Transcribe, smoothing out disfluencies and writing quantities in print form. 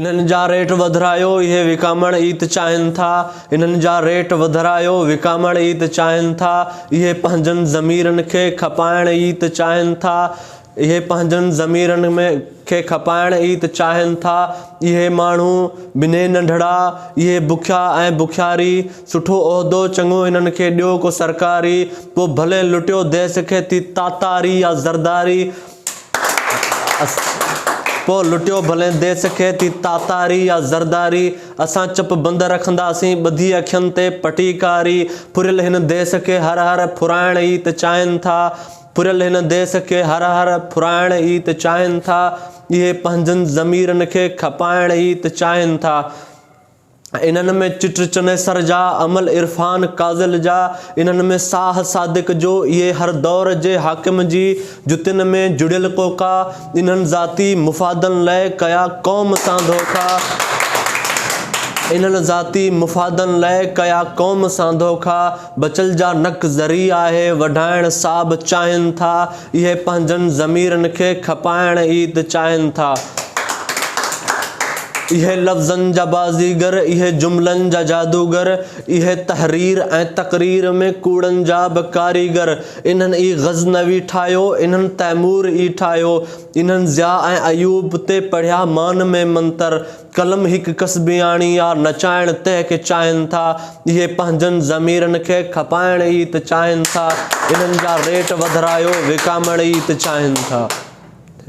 انهن جا ريٽ وڌرايو، اهي وڪامڻ ئي ته چاهين ٿا. انهن جا ريٽ وڌرايو، وڪامڻ ئي ته چاهين ٿا. اهي پنهنجن ضميرن کي کپائڻ ئي ته چاهين ٿا. اهي پنهنجن ضميرن کي کپائڻ ئي ته چاهين ٿا. اهي ماڻهو بنهه ننڍڙا، اهي بکيا ۽ بکياري. سٺو عهدو چڱو انهن کي ڏيو ڪو سرڪاري. پوء ڀلي لٽيو ديس کي ٿي تاتاري يا زرداري. پوء لٽيو ڀلين ديس کي ٿي تاتاري يا زرداري، اسان چپ بند رکنداسين ٻڌي اکين تي پٽي ڪاري، ڦريل هن ديس کي هر هر ڦرائڻ ئي ته چاهين ٿا، ڦريل هن ديس کي هر هر ڦرائڻ ئي ته چاهين ٿا، اهي پنهنجن ضميرن کي کپائڻ ئي ته چاهين ٿا. انهن ۾ چٽ چنيسر جا، عمل عرفان ڪاظل جا، انهن ۾ ساهه صادق جو، اهي هر دور جي حاڪم جي جتين ۾ جڙيل ڪوڪا، انهن ذاتي مفادن لئه ڪيا قوم سان ڌوڪا، انهن ذاتي مفادن لئه ڪيا قوم سان ڌوڪا، بچل جا نڪ ذري آهي وڍائڻ سا به چاهين ٿا، اهي پنهنجن ضميرن کي کپائڻ ئي ته چاهين ٿا. اهي لفظن جا بازيگر، اهي جملن جا جادوگر، اهي تحرير ۽ تقرير ۾ ڪوڙن جا به ڪاريگر، انهن ئي غزنوي ٺاهيو، انهن تيمور ئي ٺاهيو، انهن ضياء ۽ ايوب تي پڙهيا مان ۾ منتر، قلم هڪ ڪسبياڻي آ، نچائڻ تنهن کي چاهين ٿا، اهي پنهنجن ضميرن کي کپائڻ ئي ته چاهين ٿا، انهن جا ريٽ وڌرايو، وڪامڻ ئي ته چاهين ٿا.